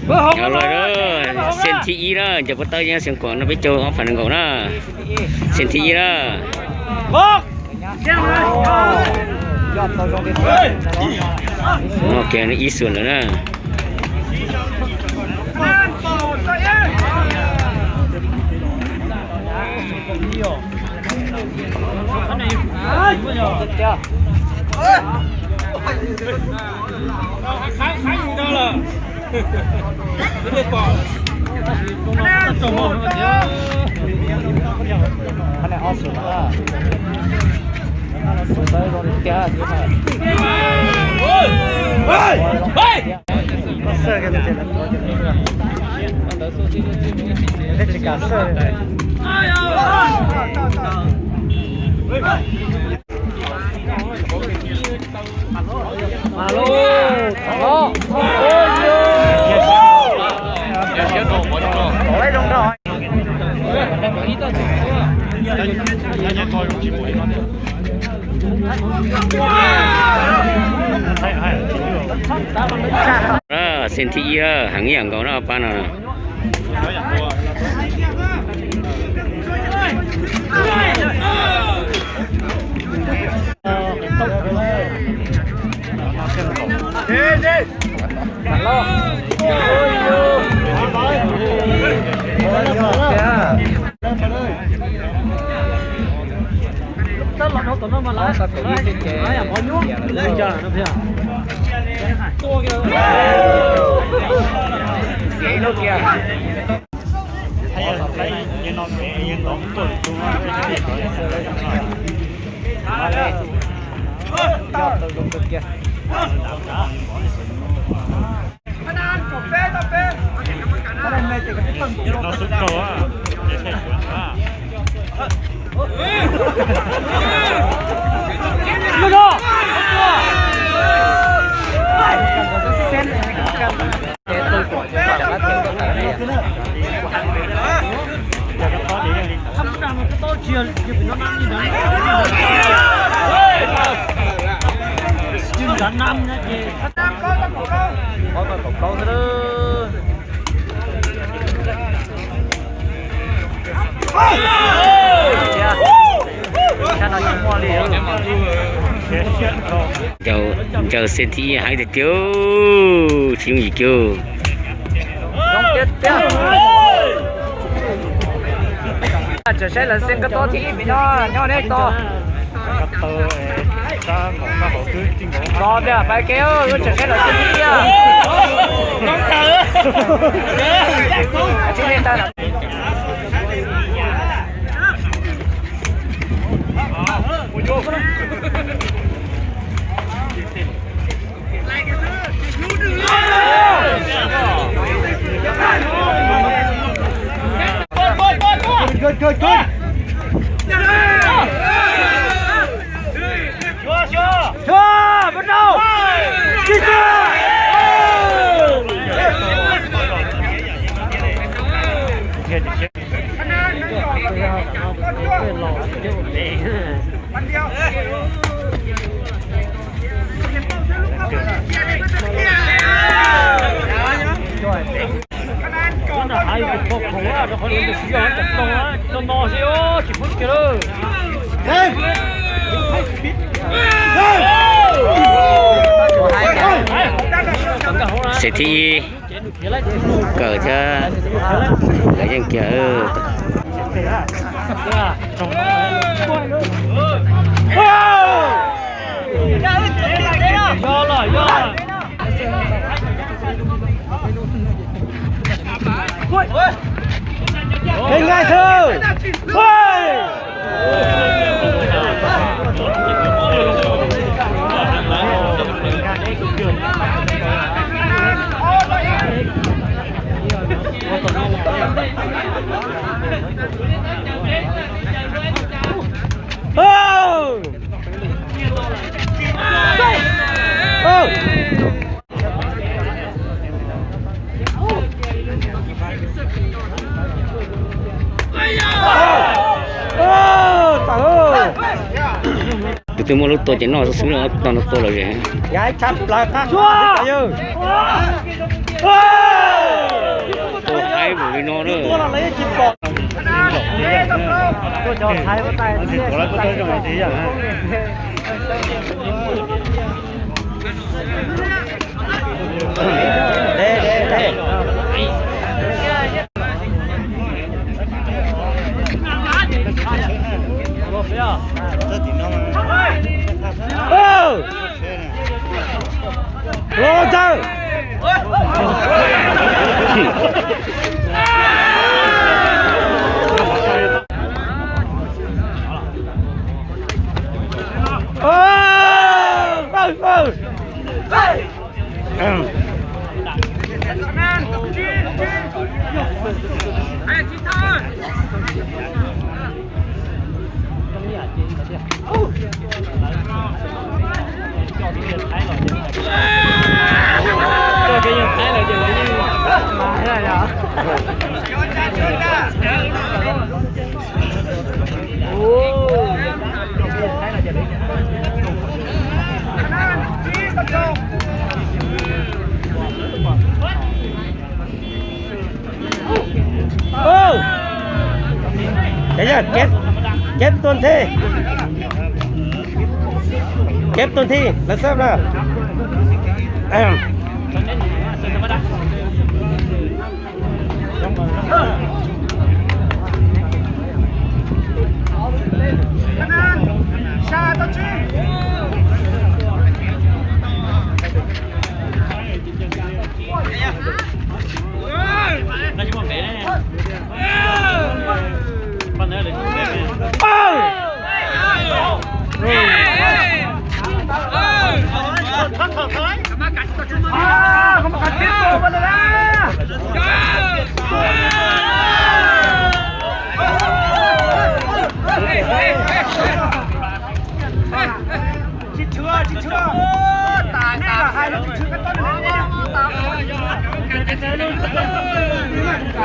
Los, xeem thib ib na, cov pov tawb yeej xeem kuam no peb caug ob phav nees nkaum na. Xeem thib ib na. Kiag ib xuam lawm na. Xeem thib ib heev ib yam nkaus na pab no. Ncaws xeem thib ib heev tiag tiag, tsis yooj yim kiag. Tseem saib lawv xeem kab tob thib ib pem no nyob nej tos. Tos tiag pais ke, wb tseem saib lawv xeem thib ib. Xeem thib ib kawm thiab, lawv yeej kiag. Tus twg muaj lub tua ces noj xwb xwb, noj tua lawm es. Los txawj. Ê, yog, keb, keb tua nthi. Keb tua nthi, lawv xab na.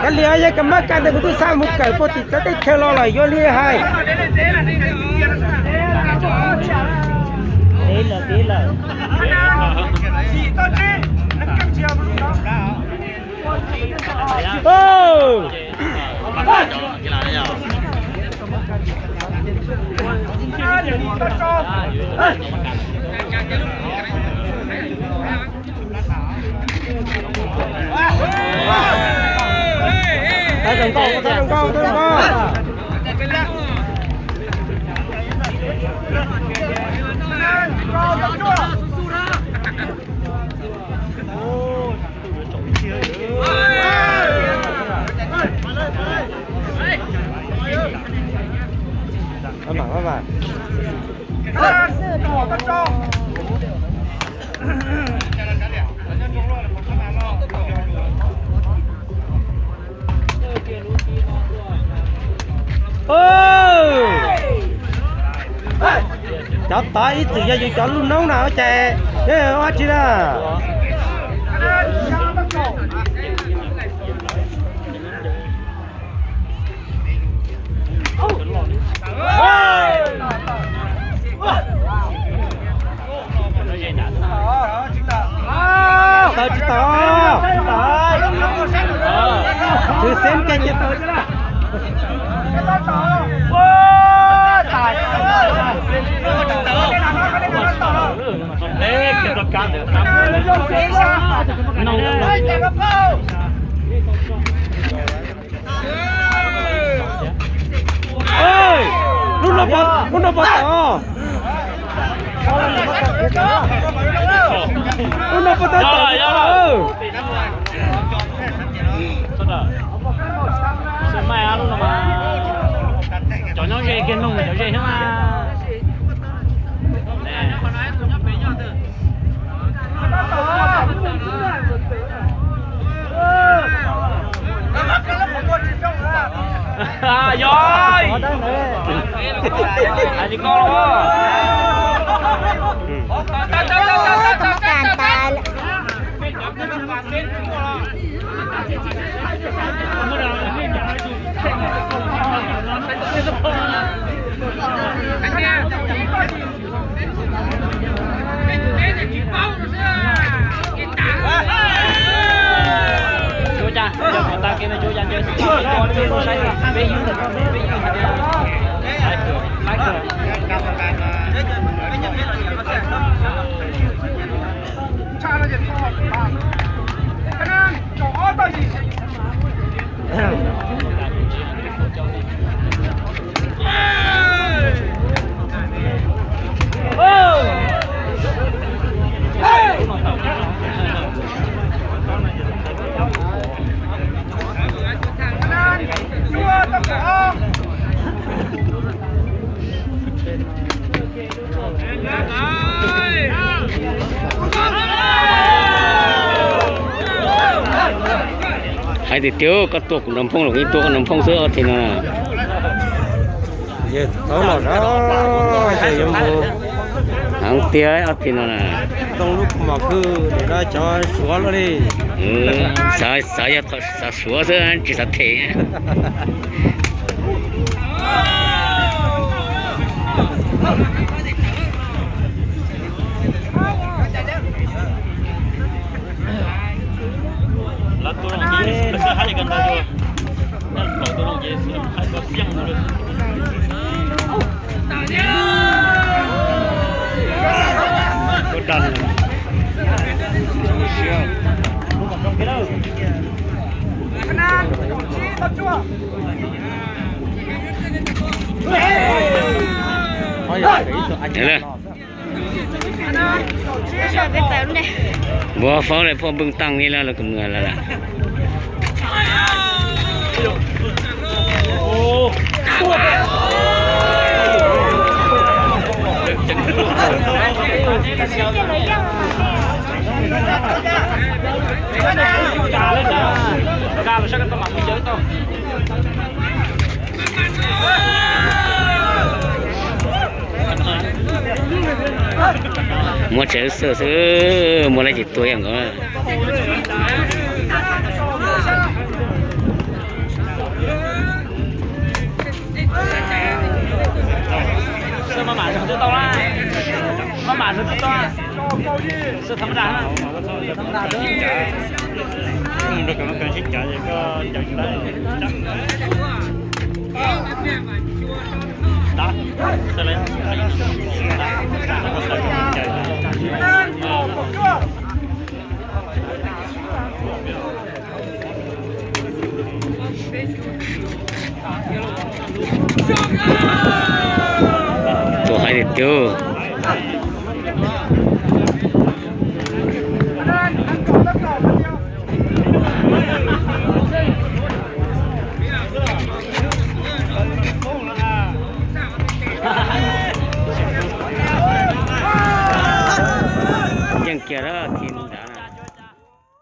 Kav liam, yog koj mab kas ntawd kuv twb xa mus kawm puag tim cov teb chaws los lawm, yuav li hais. Tau zoo nkauj, tau zoo nkauj, tau zoo nkauj. Cov tod ib txwm yog yus cov lub noob na ua cas, ua tsi na. Tawm tsis tau. Tshwm sim kiag ces tawm xwb na. Lub no puas, lub no puas tawm? Lub no puas tawm? Cov nyob ze kiag nug cov ze thiab mas. Yog, hais li ko los. Cuab cag, cov kom tag kev no cuab cag nce xwb. Hais tias tiag koj tua kuv nrog Nphoo los kuv tua koj nrog Nphoo xwb ob txhia no. Yog tau los na, ces yuav mus. Heev tiag ob txhia no na. Too lub mos khwb nim no cov Suav lawm li. Xav, xav yog xav Suav xwb tsis xav them. Npua faub lawm, phauj npwj taaj li lawm, lawv kuj mus lawm lawm. Muab tsev xwb xwb, muab lawv ces tua yam nkaus. Tus hais tiag tiag. Yeej kiag lawm, thim nrad.